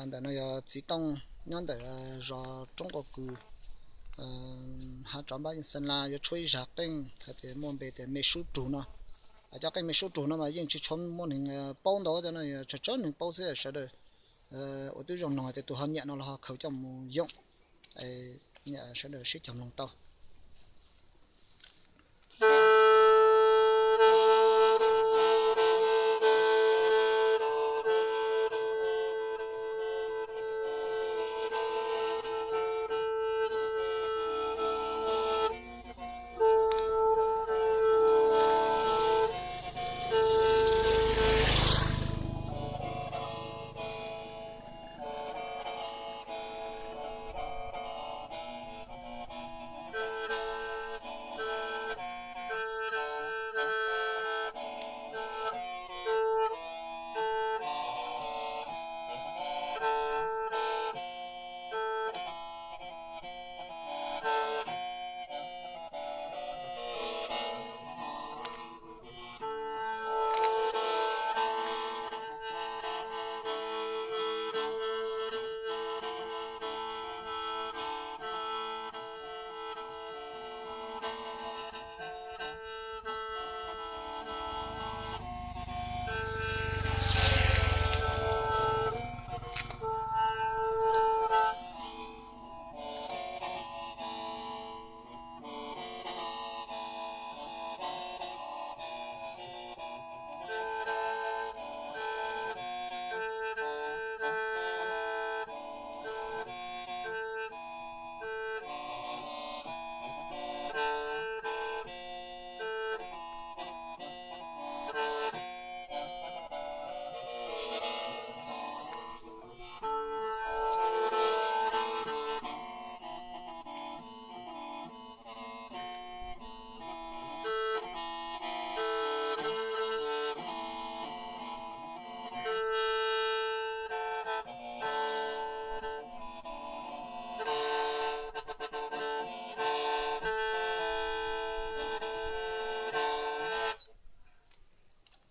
Ntawm no yog txiv tooj nyob ntawm zos Roob Quas Kws, hav rov npab yeej Xeeb Las, yuav tshuab ib zag qeej hais tias muaj npe tias me sub rug no. Cov qeej me sub rug no mas yeej tsis tshua muaj neeg paub ntau, cov no yog tsawg tsawg neeg paub xwb sawv daws. Uas twb zoo mloog hais tias tus ho nyiam no los ho khaws coj mus yoom, sawv daws sib cog mloog tau.